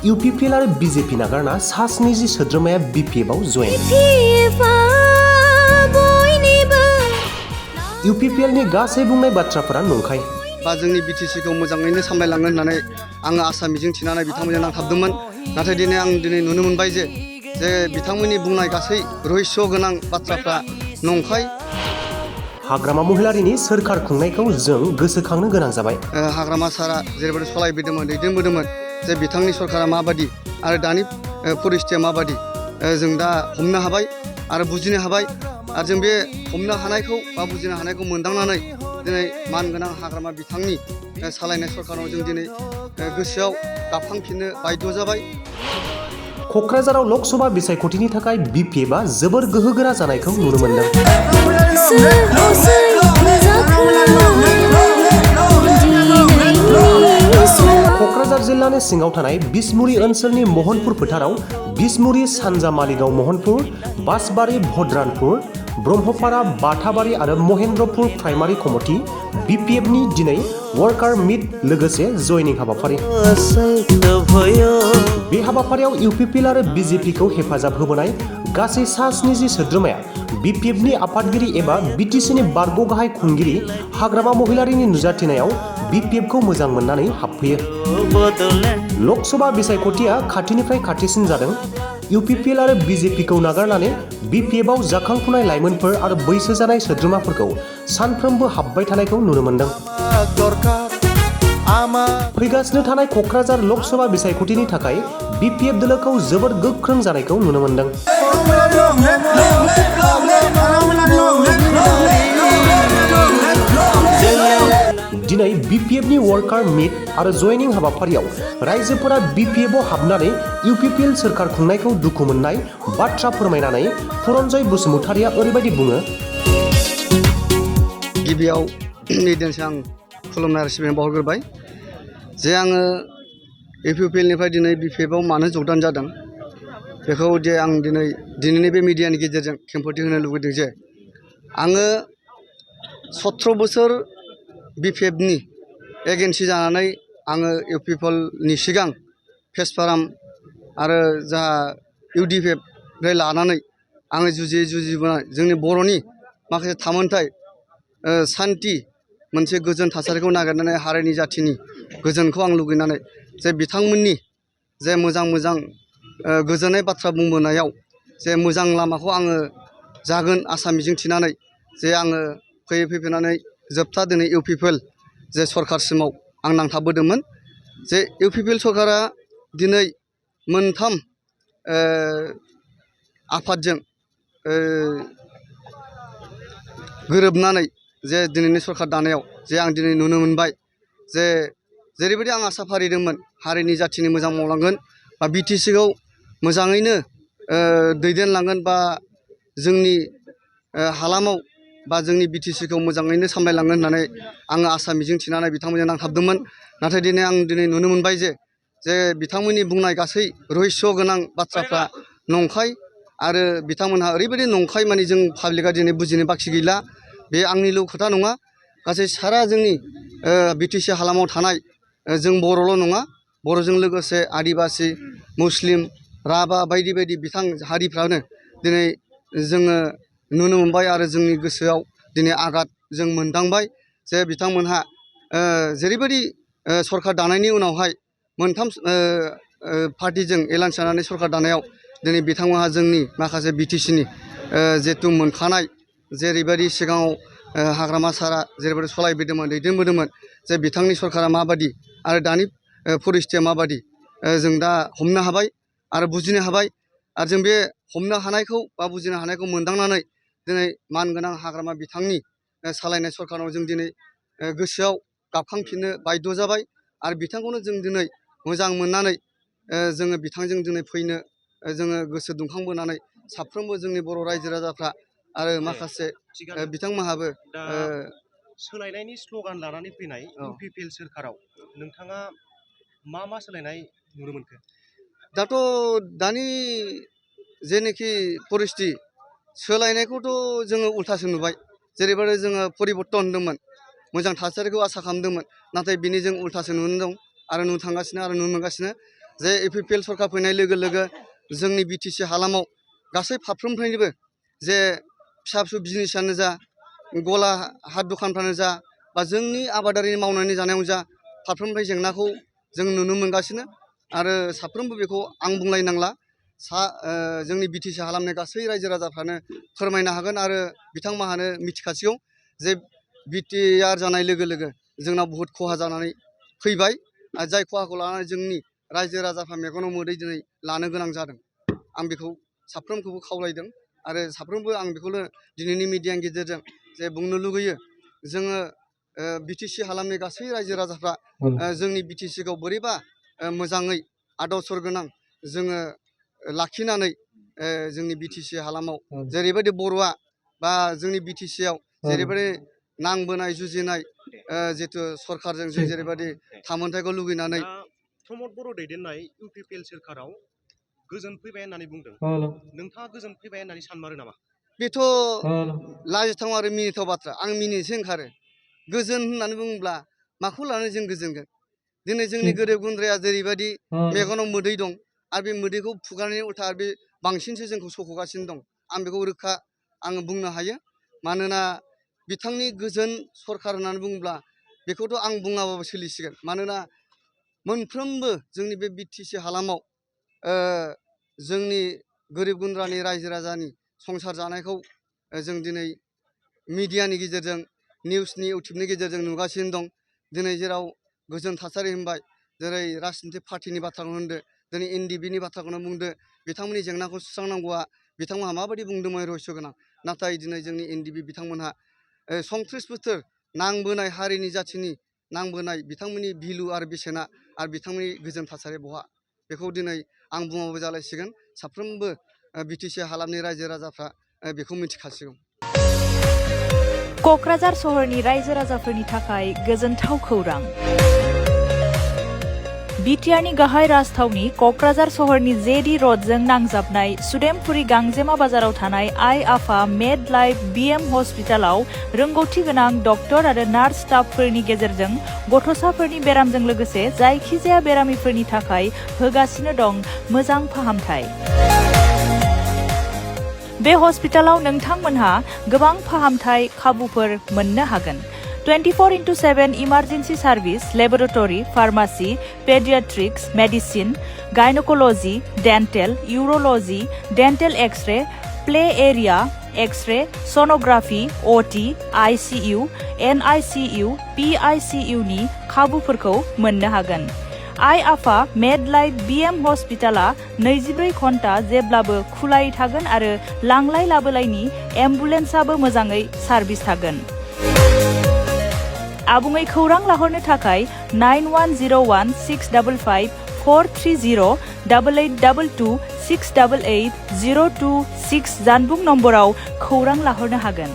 UPPL आरो BJP नागारना सा 70 सोद्रोमाया BPF-आव जयेन। UPPL-नि गासै बुंनाय बाथ्राफोरा नंखाय। जोंनि BTC-खौ मोजाङैनो सामलायलांगोन होननानै आङो आसा मिजिं थिनानै बिथांमोनजों नांथाबदोंमोन। नाथाय दिनै आं नुनो मोनबाय जे बिथांमोननि बुंनाय गासै रहस्य गोनां बाथ्राफ्रा नंखाय। हाग्रामा महिलारिनि सोरखार खुंनायखौ जों गोसोखांनो गोनां जाबाय। हाग्रामा सारा जेरैबायदि सलायबोदोंमोन दैदेनबोदोंमोन जे बिथांनि सरकारा माबादि आरो दानि परिस्थितिया माबादि जों दा हमनो हाबाय आरो बुजिनो हाबाय आरो जों बे हमनो हानायखौ बा बुजिनो हानायखौ मोनदांनानै दिनै मानगोनां हाग्रामा बिथांनि सालायनाय सरकाराव जों दिनै गोसोआव गाबखांफिननो बाध्य जाबाय। क'क्राझाराव लकसभा बिसायख'थिनि थाखाय BPF-आ जोबोर गोहोगोरा जानायखौ नुनो मोनदों। क'क्राझार जिल्लानि सिङाव थानाय बिसमुरि ओनसोलनि महनपुर फोथाराव बिसमुरि, सानजा मालिगाव महनपुर, बासबारि भद्रानपुर, ब्रह्मपारा बाथाबारि आरो महेन्द्रपुर प्राइमारि कमिटि BPF-नि दिनै वार्कार मिट लोगोसे जयनिं हाबाफारि। बे हाबाफारियाव UPPL आरो BJP-खौ हेफाजाब होबोनाय गासै सा 70 सोद्रोमाया BPF-नि आफादगिरि एबा BTC-नि बारग' गाहाय खुंगिरि हाग्रामा महिलारिनि नुजाथिनायाव BPF-खौ मोजां मोननानै हाबफैयो। लकसभा बिसायख'थिया खाथिनिफ्राय खाथिसिन जादों। UPPL आरो BJP-खौ नागारनानै BPF-आव जाखांफुनाय लाइमोनफोर आरो बैसो जानाय सोद्रोमाफोरखौ सानफ्रोमबो हाबबाय थानायखौ नुनो मोनदों। फैगासिनो थानाय क'क्राझार लकसभा बिसायख'थिनि थाखाय BPF दोलोखौ जोबोद गोख्रों जानायखौ नुनो मोनदों। दिनै BPF-नि वार्कार मिट आरो जयनिं हाबाफारियाव रायजोफोरा BPF-आव हाबनानै UPPL सोरखार खुंनायखौ दुखु मोननाय बाथ्रा फोरमायनानै पुरन्जय बसुमतारिया ओरैबायदि बुङो। गिबियाव निदेनसो आं खुलुमनाय सिबिनाय बावहरग्रोबाय जे आङो UPPL-निफ्राय दिनै BPF-आव मानो जगदान जादों बेखौ जे आं दिनैनि बे मिडियानि गेजेरजों खेंफोरथि होनो लुबैदों जे आङो 17 बोसोर BPF-नि एजेन्सि जानानै आङो UPPL-नि सिगां फेसफाराम आरो जाहा UDF-निफ्राय लानानै आङो जुजिबोनाय जोंनि बर'नि माखासे थामोनथाय सान्थि मोनसे गोजोन थासारिखौ नागिरनानै हारिनि जाथिनि गोजोनखौ आं लुगैनानै जे बिथांमोननि जे मोजां गोजोननाय बाथ्रा बुंबोनायाव जे मोजां लामाखौ आङो जागोन आसा मिजिं थिनानै जे आङो फैनानै जोबथा दिनै UPPL जे सरकारसिमाव आं नांथाबबोदोंमोन जे UPPL सरकारा दिनै मोनथाम आफादजों गोरोबनानै जे दिनैनि सरकार दानायाव जे आं दिनै नुनो मोनबाय जे जेरैबायदि आं आसा फारिदोंमोन हारिनि जाथिनि मोजां मावलांगोन बा BTC-खौ मोजाङैनो दैदेनलांगोन बा जोंनि हालामाव बा जोंनि BTC-खौ मोजाङैनो सामलायलांगोन होननानै आङो आसा मिजिं थिनानै बिथांमोनजों नांथाबदोंमोन। नाथाय दिनै आं नुनो मोनबाय जे बिथांमोननि बुंनाय गासै रहस्य गोनां बाथ्राफ्रा नंखाय आरो बिथांमोनहा ओरैबायदि नंखाय माने जों पाब्लिकआ दिनै बुजिनो बाखि गैला। बे आंनिल' खोथा नङा गासै सारा जोंनि BTC हालामाव थानाय जों बर'ल' नङा बर'जों लोगोसे आदिबासि मुस्लिम राभा बायदि बिथां हारिफ्रानो दिनै जोङो नुनो मोनबाय आरो जोंनि गोसोआव दिनै आघात जों मोनदांबाय जे बिथांमोनहा जेरैबायदि सरकार दानायनि उनावहाय मोनथाम पार्टिजों एलायन्स जानानै सरकार दानायाव दिनै बिथांमोनहा जोंनि माखासे BTC-नि जिहेथु मोनखानाय जेरैबायदि सिगाङाव हाग्रामा सारा जेरैबायदि सलायबोदोंमोन दैदेनबोदोंमोन जे बिथांनि सरकारा माबादि आरो दानि परिस्थितिया माबादि जों दा हमनो हाबाय आरो बुजिनो हाबाय आरो जों बे हमनो हानायखौ बा बुजिनो हानायखौ मोनदांनानै दिनै मानगोनां हाग्रामा बिथांनि सालायनाय सरकाराव जों दिनै गोसोआव गाबखांफिननो बाध्य जाबाय आरो बिथांखौनो जों दिनै मोजां मोननानै जोङो बिथांजों दिनै फैनो जोङो गोसो दुंखांबोनानै साफ्रोमबो जोंनि बर' रायजो राजाफ्रा आरो माखासे बिथांमोनहाबो सोलायनायनि स्ल'गान लानानै फैनाय UPPL सोरखाराव नोंथाङा मा सोलायनाय नुनो मोनखो? दाथ' दानि जेनोखि परिस्थिति सोलायनायखौथ' जोङो उल्थासो नुबाय जेरैबायदि जोङो परिबर्तन होनदोंमोन मोजां थासारिखौ आसा खालामदोंमोन नाथाय बिनि जों उल्थासो नुनो दं आरो नुनो थांगासिनो आरो नुनो मोनगासिनो जे इउपिपिएल सरकार फैनाय लोगो लोगो जोंनि बिटिसि हालामाव गासै फारफ्रोमनिफ्रायबो जे फिसा फिसौ बिजनेसानो जा गला हाट दखानफ्रानो जा बा जोंनि आबादारि मावनानै जानायाव जा फारफ्रोमनिफ्राय जेंनाखौ जों नुनो मोनगासिनो आरो साफ्रोमबो बेखौ आं बुंलायनांला जोंनि बिटिसि हालामनि गासै रायजो राजाफ्रानो फोरमायनो हागोन आरो बिथांमोनहानो मिथिखासिगौ जे बिटिआर जानाय लोगो लोगो जोंनाव बहुद खहा जानानै फैबाय आरो जाय खहाखौ लानानै जोंनि रायजो राजाफ्रा मेगनाव मोदै दिनै लानो गोनां जादों आं बेखौ साफ्रोमखौबो खावलायदों आरो साफ्रोमबो आं बेखौनो दिनैनि मिडियानि गेजेरजों जे बुंनो लुगैयो जोङो बिटिसि हालामनि गासै रायजो राजाफ्रा जोंनि बिटिसिखौ बोरैबा मोजाङै आदर्श गोनां जोङो लाखिनानै जोंनि बिटिसि हालामाव जेरैबायदि बर'आ बा जोंनि बिटिसिआव जेरैबायदि नांबोनाय जुजिनाय जितु सरकारजों जों जेरैबायदि थामोनथायखौ लुगैनानै प्रमद बर' दैदेननाय इउपिपिएल सोरखाराव गोजोन फैबाय होननानै बुंदों नोंथाङा गोजोन फैबाय होननानै सानमारो नामा बेथ' लाजिथाव आरो मिनिथाव बाथ्रा आं मिनिनोसो ओंखारो गोजोन होननानै बुङोब्ला माखौ लानानै जों गोजोनगोन दिनै जोंनि गोरिब गुन्द्राया जेरैबायदि मेगनाव मोदै दं आरो बे मोदैखौ फुगारनायनि उल्था आरो बे बांसिनसो जोंखौ सख'गासिनो दं आं बेखौ रोखा आङो बुंनो हायो मानोना बिथांनि गोजोन सरखार होननानै बुङोब्ला बेखौथ' आं बुङाबाबो सोलिसिगोन मानोना मोनफ्रोमबो जोंनि बे बिटिसि हालामाव जोंनि गोरिब गुन्द्रानि रायजो राजानि संसार जानायखौ जों दिनै मिडियानि गेजेरजों निउसनि इउटुबनि गेजेरजों नुगासिनो दं दिनै जेराव गोजोन थासारि होनबाय जेरै राजनितिक पार्टिनि बाथ्राखौनो होनदो दिनै एनडिबिनि बाथ्राखौनो बुंदो बिथांमोननि जेंनाखौ सुस्रांनांगौआ बिथांमोनहा माबायदि बुंदोंमोन रहस्य गोनां नाथाय दिनै जोंनि एनडिबि बिथांमोनहा 37 बोसोर नांबोनाय हारिनि जाथिनि नांबोनाय बिथांमोननि भिलु आरो बेसेना आरो बिथांमोननि गोजोन थासारि बहा बेखौ दिनै आं बुङाबो जालायसिगोन साफ्रोमबो बिटिसि हालामनि रायजो राजाफ्रा बेखौ मिथिखासिगौ क'क्राझार सहरनि रायजो राजाफोरनि थाखाय गोजोनथाव खौरां बिटिआरनि गाहाय राजथावनि क'क्राझार सहरनि जेडि र'डजों नांजाबनाय सुदेमपुरि गांजेमा बाजाराव थानाय आइ आफा मेड लाइफ बिएम हस्पिटालाव रोंगौथि गोनां डक्टर आरो नार्स स्टाफफोरनि गेजेरजों गथ'साफोरनि बेरामजों लोगोसे जायखिजाया बेरामिफोरनि थाखाय होगासिनो दं मोजां फाहामथाय बे हस्पिटालाव नोंथांमोनहा गोबां फाहामथाय खाबुफोर मोननो हागोन 24/7 emergency service laboratory pharmacy paediatrics medicine gynaecology dental urology dental x-ray play area x-ray sonography OT ICU NICU PICU नि खाबुफोरखौ मोननो हागोन आइ आफा मेड लाइफ बिएम हस्पिटाला 24 घन्टा जेब्लाबो खुलायै थागोन आरो लांलाय लाबोलायनि एम्बुलेन्सआबो मोजाङै सार्भिस थागोन आबुङै खौरां लाहरनो थाखाय 9101655430 8822688026 जानबुं नम्बराव खौरां लाहरनो हागोन